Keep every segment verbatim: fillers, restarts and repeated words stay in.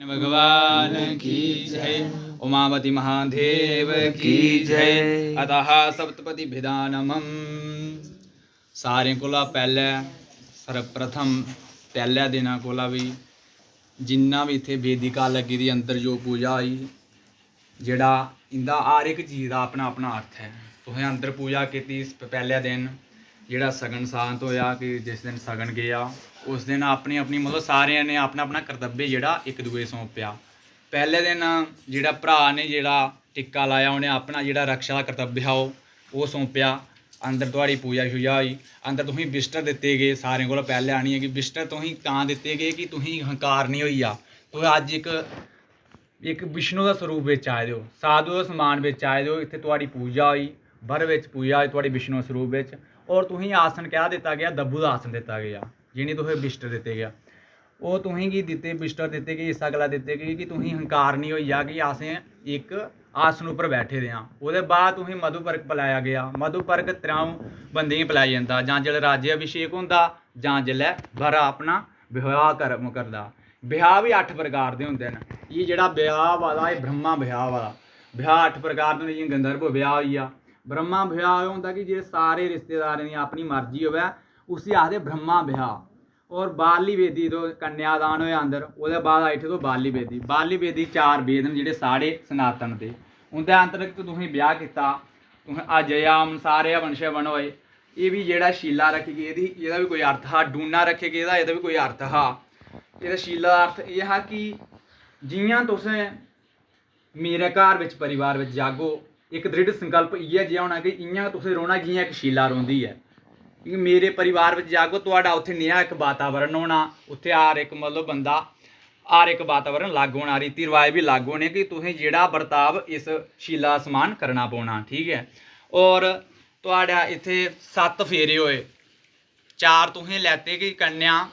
भगवान की जय। उमापति महादेव की जय। अतः सप्तपति विधानम। सारें कोला पैह्लें, सर्वप्रथम, पैह्ले दिना कोला बी जिन्ना बी इत्थै वेदिका लग्गी दी, अंदर जो पूजा होई, जेह्ड़ा इं'दा हर इक चीज दा अपना अपना अर्थ ऐ। तुसें अंदर पूजा कीती, इस प-, पैह्ले दिन जेह्ड़ा सगन सांत होएआ, कि जिस दिन सगन गेआ, उस दिन अपनी अपनी, मतलब, सारें ने अपना अपना कर्तव्य जेह्ड़ा इक दूए गी सौंपेआ। पैह्ले दिन जेह्ड़ा भ्राऽ ने जेह्ड़ा टिक्का लाया, उ'नें अपना जेह्ड़ा रक्षा दा कर्तव्य हा, ओह् ओह् सौंपेआ। अंदर थुआढ़ी पूजा शूजा होई, अंदर तुसेंगी बिस्तर दित्ते गे। सारें कोला पैह्लें आनियै कि बिस्तर तुसेंगी तां दित्ते गे कि तुसेंगी हंकार निं होई जा। तुस अज्ज इक, इक विष्णु दा स्वरूप बिच आए दे ओ, साधु दा समान बिच आए दे ओ। इत्थै थुआढ़ी पूजा होई, बर बिच पूजा होई थुआढ़ी विष्णु स्वरूप बिच, और तुसेंगी आसन क्या दित्ता गेआ? दब्बू दा आसन दित्ता गेआ, जि'नेंगी तुसें बिस्तर दित्ते गेआ। ओह् तुसेंगी दित्ते, बिस्तर दित्ते गे, इस्सै गल्ला दित्ते गे कि तुसेंगी हंकार निं होई जा कि असें इक आसन उप्पर बैठे दे आं। ओह्दे बाद तुसेंगी मधुपर्क पलाया गेआ। मधुपर्क त्र'ऊं बंदें गी पलाया जंदा, जां जिसलै राज्य अभिषेक होंदा, जां जिसलै बरा अपना ब्याह् कर्म करदा। ब्याह् बी अट्ठ प्रकार दे होंदे न। एह् जेह्ड़ा ब्याह् आवा दा, एह् ब्रह्मा ब्याह् आवा दा। ब्याह् अट्ठ प्रकार दे होंदे, जि'यां गंधर्व ब्याह् होई गेआ। ब्रह्मा ब्याह् एह् होंदा कि जे सारे रिश्तेदारें दी अपनी मर्जी होऐ, उसी आखदे ब्रह्मा ब्याह्। और बालली बेदी, तो कन्यादान होया अंदर, ओह्दे बाद आई उठी तो बालली बेदी। बालली बेदी चार वेद न जेह्ड़े साढ़े सनातन दे, उं'दे अंतर्गत तुसें ब्याह् कीता, तुसें अजया हवन, सारे हवन शवन होए। एह् बी जेह्ड़ा शीला रक्खी गेदी, एह्दा बी कोई अर्थ हा। डूना रक्खे गेदा, एह्दा बी कोई अर्थ हा। एह्दा शीला दा अर्थ एह् हा कि जि'यां तुसें मेरे घर बिच, परिवार बिच जागो, इक दृढ़ संकल्प इ'यै जेहा होना कि इ'यां गै तुसें रौह्ना जि'यां इक शीला रौंह्दी ऐ। क्योंकि मेरे परिवार बिच जागो, थुआढ़ा उत्थै नेहा इक वातावरण होना, उत्थै हर इक, मतलब, बंदा, हर इक वातावरण लागू होना, रीति रवाज बी लागू होने कि तुसें जेह्ड़ा बर्ताव इस शीला दा समान करना पौना, ठीक ऐ। और थुआढ़ा इत्थै सत्त फेरे होए, चार तुसें लैते कि कन्या,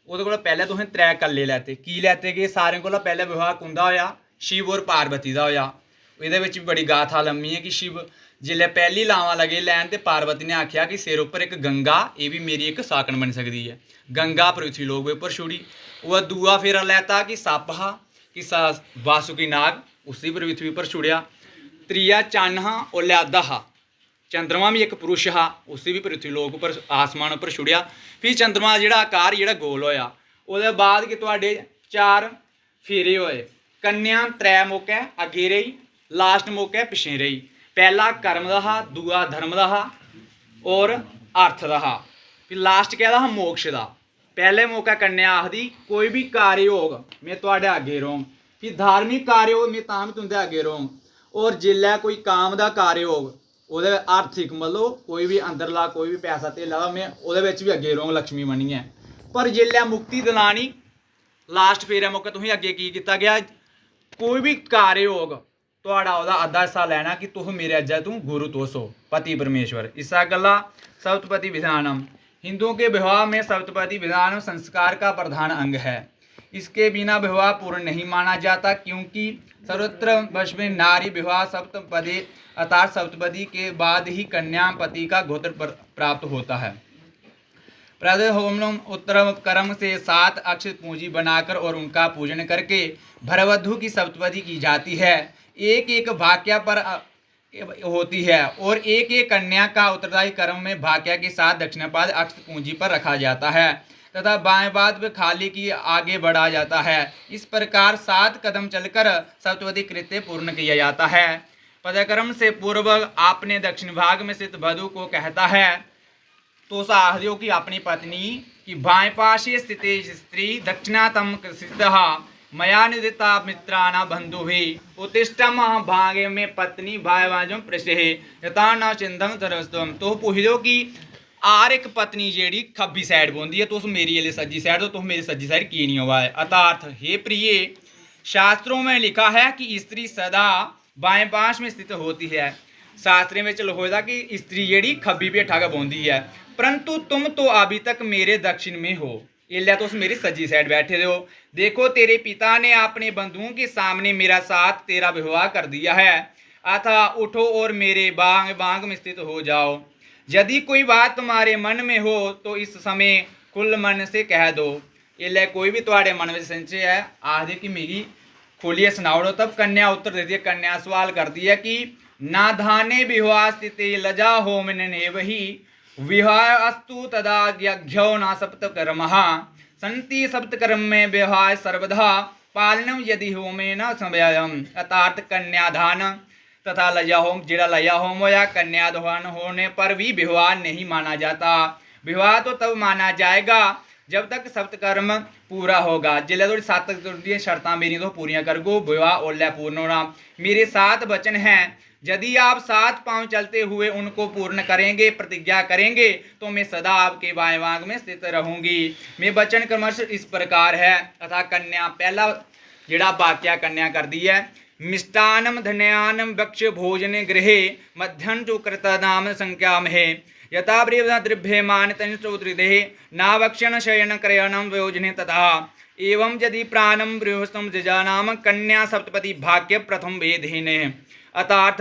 ओह्दे कोला पैह्लें तुसें त्रै कल्ले लैते। की लैते गे? सारें कोला पैह्लें विवाह कुंदा होया? शिव और पार्वती दा होया। एह्दे बिच बी बड़ी गाथा लम्मी ऐ कि शिव जिसलै पैह्ली लावां लगे लैन ते पार्वती ने आखेआ कि सिर उप्पर इक गंगा, एह् बी मेरी इक साकन बनी सकदी ऐ। गंगा पृथ्वी लोक उप्पर छुड़ी। ओह् दूआ फेरा लैता कि सप्प हा, कि सा-, बासुकी नाग, उसी पृथ्वी उप्पर छुड़ेआ। त्रीया चन्न हा, ओल्लै अद्धा हा। चंद्रमा बी इक पुरुष हा, उसी बी पृथ्वी लोक उप्पर, आसमान उप्पर छुड़ेआ। फ्ही चंद्रमा दा जेह्ड़ा आकार जेह्ड़ा गोल होएआ। ओह्दे बाद कि थुआढ़े चार फेरे होए, कन्या त्रै मौकै अग्गें रेही, लास्ट मौकै पिच्छें रेही। पैह्ला कर्म दा हा, दूआ धर्म दा हा और अर्थ दा हा, फ्ही लास्ट कैह्दा हा? मोक्ष दा। पैह्ले मौकै कन्या आखदी, "कोई बी कार्य होग, में थुआढ़े अग्गें रौह्ङ।" फ्ही धार्मिक कार्य होग, में तां बी तुं'दे अग्गें रौह्ङ। और जिसलै कोई काम दा कार्य होग, ओह्दे आर्थिक, मतलब, कोई बी अंदरला कोई बी पैसा धेला दा, में ओह्दे बिच बी अग्गें रौह्ङ लक्ष्मी बनियै। पर जिसलै मुक्ति दिलानी, लास्ट फेरे मौके तुसें अग्गें की कीता गेआ, कोई बी कार्य होग, थुआढ़ा ओह्दा अद्धा हिस्सा लैना कि तुस मेरे अज्जै तू गुरु तुस हो, पति परमेश्वर। इस्सै गल्ला सप्तपति विधानम, हिंदुओं के विवाह में सप्तपति विधानम संस्कार का प्रधान अंग है। इसके बिना विवाह पूर्ण नहीं माना जाता, क्योंकि सर्वत्र वश में नारी विवाह सप्तपदी अर्थात सप्तपदी के बाद ही कन्या पति का गोत्र प्र-, प्राप्त होता है। प्रदहोमनम उत्तर क्रम से सात अक्षत पूंजी बनाकर और उनका पूजन करके भरवधु की सप्तपदी की जाती है। एक एक भाक्या पर, अ, होती है और एक एक कन्या का उत्तरदायी क्रम में भाक्या के साथ दक्षिणापाद अक्षत पूंजी पर रखा जाता है तथा बाएं पाद पर खाली की आगे बढ़ा जाता है। इस प्रकार सात कदम चलकर सप्तपदी कृत्य पूर्ण किया जाता है। पदक्रम से पूर्व आपने दक्षिण भाग में स्थित वधु को कहता है, तुस आखदे ओ कि अपनी पत्नी कि बाएं पाशे स्थिते स्त्री दक्षिणातम स्थितः मया निदिता मित्राणा बंधुभिः उत्तिष्ठम भागे में पत्नी भायवाजम प्रशे यथा न चिंतम तरस्तम। तुस पुछदे ओ कि हर इक पत्नी जेह्ड़ी खब्बी साइड बौंह्दी ऐ, तुस मेरी एल्लै सज्जी साइड ओ, तुस मेरी सज्जी साइड की निं आवा दे? अर्थार्थ, हे प्रिये, शास्त्रों में लिखा है कि स्त्री सदा बाएं पाश में स्थित होती है। शास्त्रें बिच लखोए दा कि स्त्री जेह्ड़ी खब्बी भेठा गै बौंह्दी ऐ। परंतु तुम तो अभी तक मेरे दक्षिण में हो, एल्लै तुस मेरी सज्जी साइड बैठे दे ओ। देखो, तेरे पिता ने अपने बंधुओं के सामने मेरा साथ, तेरा विवाह कर दिया है। अतः उठो और मेरे बांग बांग में स्थित हो जाओ। यदि कोई बात तुम्हारे मन में हो तो इस समय खुल मन से कह दो। इसलै कोई बी थुआढ़े मन बिच संशय ऐ, आखदे कि मिगी खोलियै सनाई ओड़ो। तब कन्या उत्तर देती है, कन्या सवाल करदी ऐ कि ना दाने विवाह स्थिते लज्जा होमेन एव ही विवाह अस्तु तदा यज्ञो न सप्तकर्मः संति सप्तकर्मे विवाह सर्वदा पालनम यदि होमेन समयम। अर्थात कन्यादान तथा लज्जा होम, जेड़ा लज्जा होम होया, कन्यादान होने पर भी विवाह नहीं माना जाता। विवाह तो तब माना जाएगा जब तक सप्तकर्म पूरा होगा। जिल्लै धोड़ी सत्त तुंदियां शर्तां मेरियां तुस पूरियां करगो, विवाह ओल्लै पूर्ण होना। मेरे सात वचन हैं, यदि आप सात पांव चलते हुए उनको पूर्ण करेंगे, प्रतिज्ञा करेंगे, तो मैं सदा आपके वायवांग में स्थित रहूंगी। मैं वचन क्रमश इस प्रकार है। अथा कन्या, पहला जेड़ा वाक्य कन्या करदी है, मिष्टान्नं धान्यान्नं भक्ष्य भोजने गृहे मध्यं तु कृतानां संख्यामहे। यथा प्रियं द्रव्यमानं तञ्च उद्रिदेः नावक्षण शयन क्रयणं भोजने तथा। एवं यदि प्राणं गृहस्थं जजानां कन्या सप्तपदी भाग्य प्रथम वेदिने। अर्थात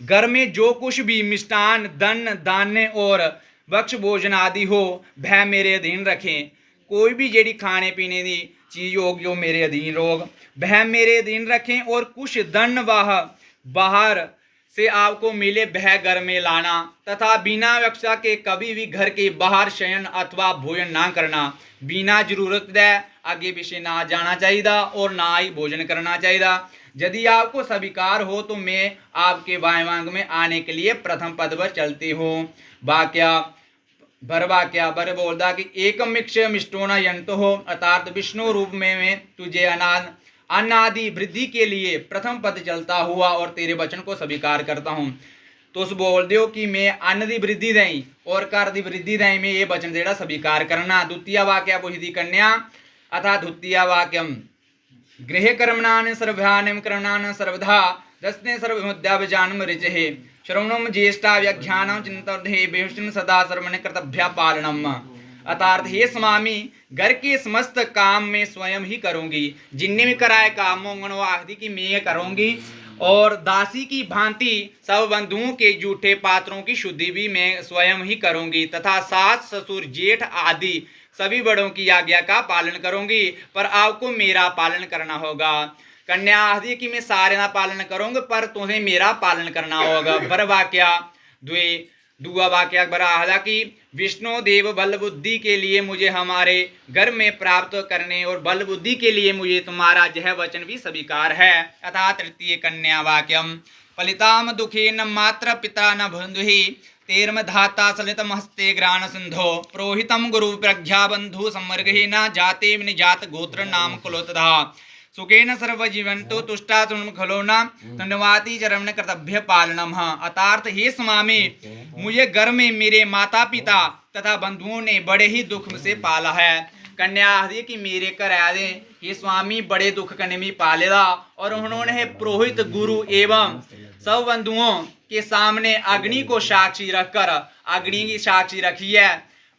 घर में जो कुछ भी मिष्टान, धन, धान्य और भक्ष भोजन आदि हो, वह मेरे अधीन रखें। कोई भी जेड़ी खाने पीने दी चीज होगी, वो मेरे अधीन रोग, वह मेरे अधीन रखें। और कुछ धन वह बाहर से आपको मिले, वह घर में लाना तथा बिना वक्षा के कभी भी घर के बाहर शयन अथवा भोजन ना करना। बिना जरूरत दे आगे पीछे ना जाना चाहिदा और ना ही भोजन करना चाहिदा। यदि आपको स्वीकार हो तो मैं आपके वायवांग में आने के लिए प्रथम पद पर चलती हूँ। वाक्य, वर वाक्य, वर बोलदा कि एकमिक्ष मिष्टो न यंतो हो, अर्थात विष्णु रूप में मैं तुझे अनाद अनादि वृद्धि के लिए प्रथम पद चलता हुआ और तेरे वचन को स्वीकार करता हूँ। तुस बोलदे हो कि मैं अन्न दी वृद्धि ताईं और घर दी वृद्धि ताईं मैं एह् वचन जेह्ड़ा स्वीकार करना। द्वितीय वाक्य पुछदी कन्या, अथा द्वितीय वाक्यम, गृह कर्मणान सर्वान कर्मणान सर्वधा दस्ते सर्वमुद्यावजानम ऋचेः। श्रवणम ज्येष्ठा व्याख्यान चिंतन हे विष्णु सदा श्रवण कर्तव्य पालनम। अर्थात हे स्वामी, घर के समस्त काम मैं स्वयं ही करूंगी। जिन्ने भी घरा दे काम होंगन, ओह् आखदी कि मैं गै करूंगी। और दासी की भांति सब बंधुओं के झूठे पात्रों की शुद्धि भी मैं स्वयं ही करूंगी तथा सास, ससुर, जेठ आदि सभी बड़ों की आज्ञा का पालन करूंगी, पर आपको मेरा पालन करना होगा। कन्या आखदी कि मैं सारें दा पालन करूंगी, पर तुसें मेरा पालन करना होगा। वर वाक्य द्वे दूआ वाक्य अकबर आखदा कि विष्णु देव बल बुद्धि के लिए मुझे हमारे घर में प्राप्त करने और बल बुद्धि के लिए मुझे तुम्हारा यह वचन भी स्वीकार है। अतः तृतीय कन्या वाक्यम, फलिताम दुखेन मात्र पिता न बंधुहि तेर्म धाता सलितम हस्ते ग्राण सिंधो प्रोहितम गुरु प्रज्ञा बंधु संवर्गहीन जाते विन जात गोत्र नाम कुलोतधा सुखेन सर्व जीवंतो तुष्टा सुन खलो न धन्यवादी चरण कर्तव्य पालनम। अर्थात हे स्वामी, मुझे घर में मेरे माता पिता तथा बंधुओं ने बड़े ही दुख से पाला है। कन्या आखदी कि मेरे घर आए दे हे स्वामी बड़े दुख कन्नै मिगी पाले दा, और उन्होंने पुरोहित गुरु एवं सब बंधुओं के सामने अग्नि को साक्षी रखकर, अग्नि की साक्षी रखिए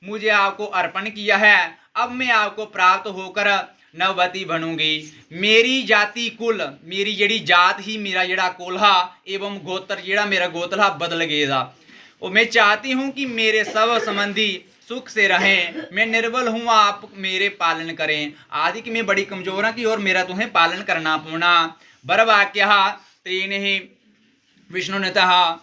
मुझे आपको अर्पण किया है। अब मैं आपको प्राप्त होकर नववती बनूंगी। मेरी जाति कुल, मेरी जेह्ड़ी जात ही, मेरा जेह्ड़ा कुल हा, एवं गोत्र जेह्ड़ा मेरा गोत्र हा, बदल गेदा। और मैं चाहती हूँ कि मेरे सब संबंधी सुख से रहें। मैं निर्बल हूँ, आप मेरे पालन करें। आदि कि मैं बड़ी कमजोर हाँ कि और मेरा तुसें पालन करना पौना। वर वाक्य त्रीणि विष्णु ने कहा,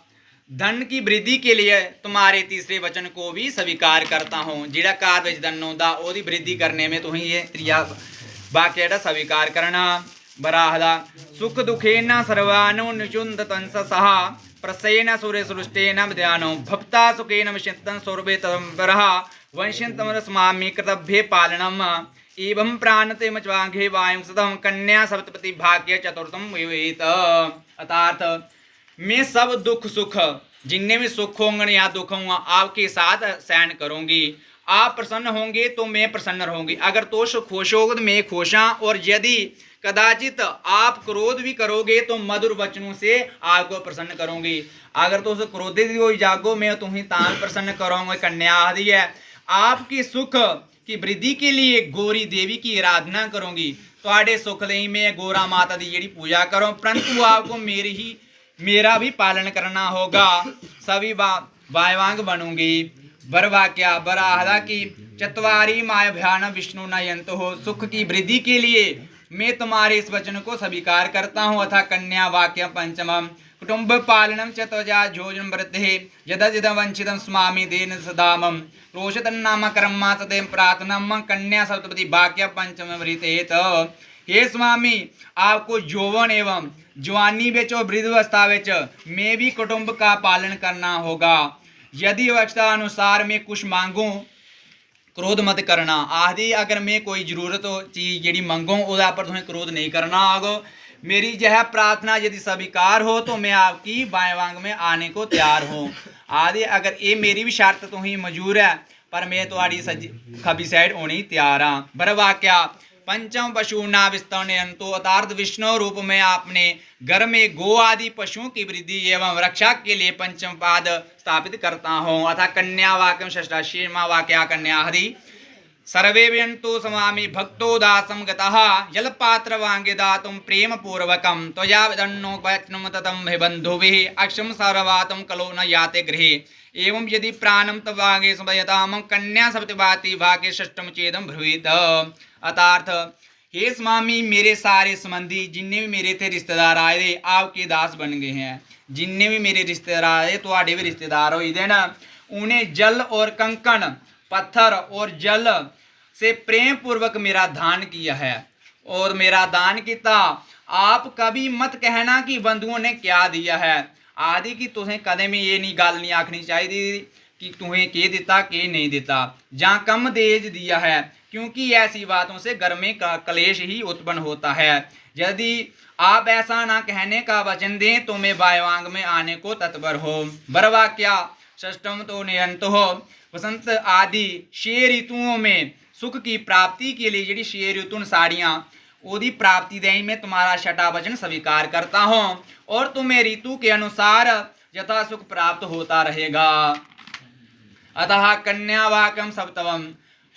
धन की वृद्धि के लिए तुम्हारे तीसरे वचन को भी स्वीकार करता हूँ। जेह्ड़ा घर बिच धन होंदा, ओह्दी वृद्धि करने में तुसें ये त्रिया वाक्य जेह्ड़ा स्वीकार करना। बरा आखदा, सुख दुखेन सर्वानु निचुंद तंस सहा प्रसेन सुरे सृष्टेन विद्यानो भक्ता सुखेन विशिंतन सुरभे तंबरहा वंशिंतम रसमामि कर्तव्ये पालनम। एवं प्राणते मचाघे वायुं सतम कन्या सप्तपति भाग्य चतुर्थम विवेत। अर्थात मैं सब दुख सुख, जिन्ने भी सुख होंगे या दुख होंगे, आपके साथ सहन करूंगी। आप प्रसन्न होंगे तो मैं प्रसन्न रहूंगी। अगर तुस खुश होगे तो मैं खुश हाँ, और यदि कदाचित आप क्रोध भी करोगे तो मधुर वचनों से आपको प्रसन्न करूंगी। अगर तुस क्रोधित भी हो जागो, मैं तुसें तां भी प्रसन्न करूंगा। कन्या आखदी है, आपके सुख की वृद्धि के लिए गौरी देवी की आराधना करूंगी। थुआढ़े सुख लेई मैं गौरा माता दी जेह्ड़ी पूजा करूं, परंतु आपको मेरी ही, मेरा भी पालन करना होगा। सभी वा-, वायवांग बनूंगी। वर वाक्या, वर आखदा कि चत्वारि माय भ्यान विष्णु नयंतु हो, सुख की वृद्धि के लिए मैं तुम्हारे इस वचन को स्वीकार करता हूँ। अथा कन्या वाक्य पंचम, कुटुंब पालनम च त्वया जोजन वृद्धि, यदा यदा वंचितम स्वामी देन सदा मम, रोषतन नाम कर्मा सते प्रार्थना मम। कन्या सप्तपति वाक्य पंचम वृत्त। हे स्वामी, आपको यौवन एवं जवानी बेच और वृद्धावस्था बेच में भी कुटुंब का पालन करना होगा। यदि अवस्था अनुसार मैं कुछ मांगूं, क्रोध मत करना। आखदी, अगर में कोई जरूरत चीज जेह्ड़ी मंगों, ओह्दे पर तुसें क्रोध नेईं करना होग। मेरी यह प्रार्थना यदि स्वीकार हो तो मैं आपकी बाएं वांग में आने को तैयार हूँ। आखदी, अगर एह् मेरी बी शर्त तुसेंगी मंजूर ऐ, पर में थुआढ़ी सज्जी खब्बी साइड होने गी त्यार आं। वर वाक्या, पंचम पशु ना विस्तरण यंतो। अर्थात विष्णु रूप में आपने घर में गो आदि पशुओं की वृद्धि एवं रक्षा के लिए पंचम पाद स्थापित करता हूँ। अथा कन्या वाक्यम षष्ठाशीमा वाक्या कन्या हरि, सर्वे वियंतु स्वामी भक्तो दासम गतः, जलपात्र वांगे दातुम प्रेम पूर्वकम, त्वया विदन्नो वचनम ततम हि बंधुभिः, अक्षम सर्वातम कलो न याते गृहे, एवं यदि प्राणम तवांगे समयता मम कन्या सप्तवाति भाग्य षष्टम चेदम ब्रुवीत। अर्थार्थ, हे स्वामी, मेरे सारे संबंधी, जिन्ने भी मेरे इत्थै रिश्तेदार आए दे, आपके दास बन गए हैं। जिन्ने भी मेरे रिश्तेदार आए दे, थुआढ़े बी रिश्तेदार होई दे न, उ'नें जल और कंकण, पत्थर और जल से प्रेम पूर्वक मेरा दान किया है और मेरा दान किया। आप कभी मत कहना कि बंधुओं ने क्या दिया है। आखदी कि तुसें कदें बी एह् निं, गल्ल निं आखनी चाहिदी कि तुसें केह् दित्ता, केह् नेईं दित्ता, जां कम दहेज दिया है, क्योंकि ऐसी बातों से घर में क-, कलेश ही उत्पन्न होता है। यदि आप ऐसा ना कहने का वचन दें तो मैं बाएं वांग में आने को तत्पर हूँ। वर वाक्या, षष्टम तो नियंत हो। वसंत आदि छह ऋतुओं में सुख की प्राप्ति के लिए, जेह्ड़ी छे ऋतु न सारियां, ओह्दी प्राप्ति ताईं मैं तुम्हारा छठा वचन स्वीकार करता हूँ और तुम्हें ऋतु के अनुसार यथा सुख प्राप्त होता रहेगा। अतः कन्या वाक्यम सप्तमम,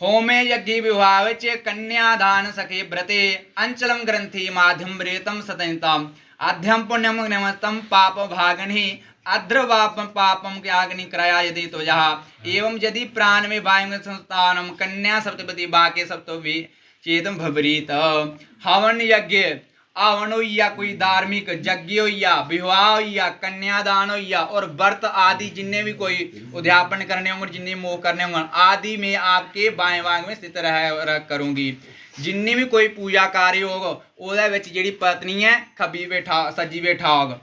होमे यज्ञे विवाहे च कन्यादान सखे व्रते अंचलम ग्रंथि माध्यम व्रतम सतंतम, आध्यम पुण्यम निमस्तम पाप भागनि, अद्र पापम पापम के अग्नि क्रया यदि त्वया, एवं यदि प्राण में वायु संस्थानम कन्या सप्तपति वाक्य सप्तमी चेतम भवरीत। हवन यज्ञ, हवन होई गेआ, कोई धार्मिक यज्ञ होई गेआ, विवाह होई गेआ, कन्यादान होई गेआ और व्रत आदि जिन्ने भी कोई उद्यापन करने होंगन, जिन्ने मोख करने होंगन आदि में आपके बाएं वांग में स्थित रह, रह करूंगी। जिन्नी भी कोई पूजा कार्य होग, ओह्दे बिच जेह्ड़ी पत्नी ऐ, खब्बी बैठा, सज्जी बैठा होग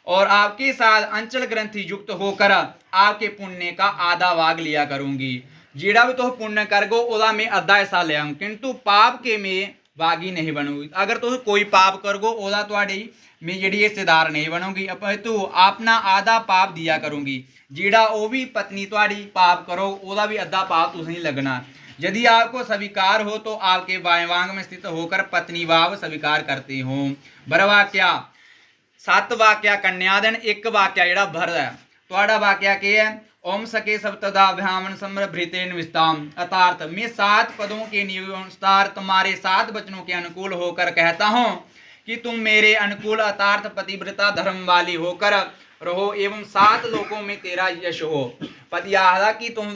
और आपके साथ अंचल ग्रंथि युक्त होकर आपके पुण्य का आधा भाग लिया करूंगी। जेह्ड़ा बी तुस पुण्य करगो, ओह्दा में अद्धा हिस्सा लेआंग, किंतु पाप के में भागी नहीं बनूंगी। अगर तुस कोई पाप करगो, ओह्दा थुआढ़ी में जेह्ड़ी हिस्सेदार नहीं बनूंगी, अपितु अपना आधा पाप दिया करूंगी। जेह्ड़ा ओह् बी पत्नी थुआढ़ी पाप करो, ओह्दा बी अद्धा पाप तुसेंगी लग्गना। यदि आपको स्वीकार हो तो आपके बाएं वांग में स्थित होकर पत्नी भाव स्वीकार करते हो। वर वाक्या, सत्त वाक्या कन्या दे न, इक वाक्या जेह्ड़ा वर ऐ। थुआढ़ा वाक्या केह् ऐ? ओम सखे सप्तदा भ्यामन समभृतेन विस्ताम। अर्थार्थ, मैं सात पदों के नियमानुसार तुम्हारे सात वचनों के अनुकूल होकर कहता हूँ कि तुम मेरे अनुकूल अर्थार्थ पतिव्रता धर्म वाली होकर रहो एवं सात लोकों में तेरा यश हो। पति आखदा कि तुम,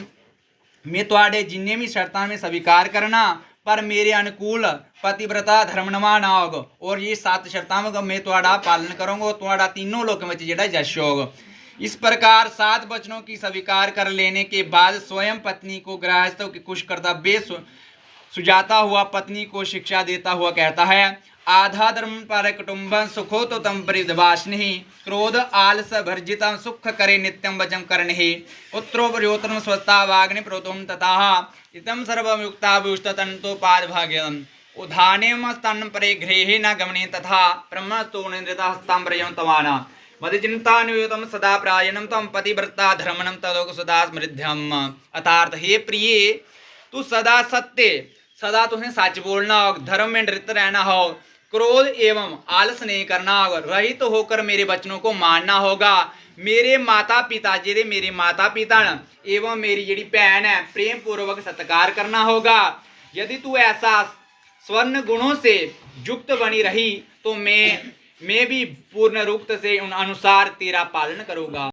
में थुआढ़े जिन्ने बी शर्तां में स्वीकार करना, पर मेरे अनुकूल पतिव्रता धर्म नभाना होग और ये सत्त शर्तां में थुआढ़ा पालन करूंगा और थुआढ़ा तीनों लोकें बिच जेह्ड़ा यश होग। इस प्रकार सात वचनों की स्वीकार कर लेने के बाद स्वयं पत्नी को गृहस्थ के कुछ कर्तव्य सु-, सुझाता हुआ पत्नी को शिक्षा देता हुआ कहता है, आधा धर्म पर कुटुंबं सुखो तो तम परिदवासिनी, क्रोध आलस वर्जितं सुख करे नित्यं वचं करणिः, पुत्रो प्रयोतनं स्वस्ता वाग्नि प्रोतोम तथा, इतं सर्वं युक्ता विष्टतंतो पाद भाग्यं, उदाने मस्तन परे गृहे न गमने तथा, ब्रह्मस्तु निद्रितस्तां प्रयं तवाना, मद चिंतानुयुतं सदा प्रायणं तम पतिव्रता धर्मणं तदोक सदा स्मृध्यम। अर्थार्थ, हे प्रिय, तू सदा सत्य, सदा तुसें सच बोलना होग, धर्म में निरत रहना होग, क्रोध एवं आलस नहीं करना होग, रहित होकर मेरे वचनों को मानना होगा। मेरे माता पिता, जेह्ड़े मेरे माता पिता न, एवं मेरी जेह्ड़ी भैन ऐ, प्रेम पूर्वक सत्कार करना होगा। यदि तू ऐसा स्वर्ण गुणों से युक्त बनी रही तो मैं, मैं भी पूर्ण रूप से उन अनुसार तेरा पालन करूंगा।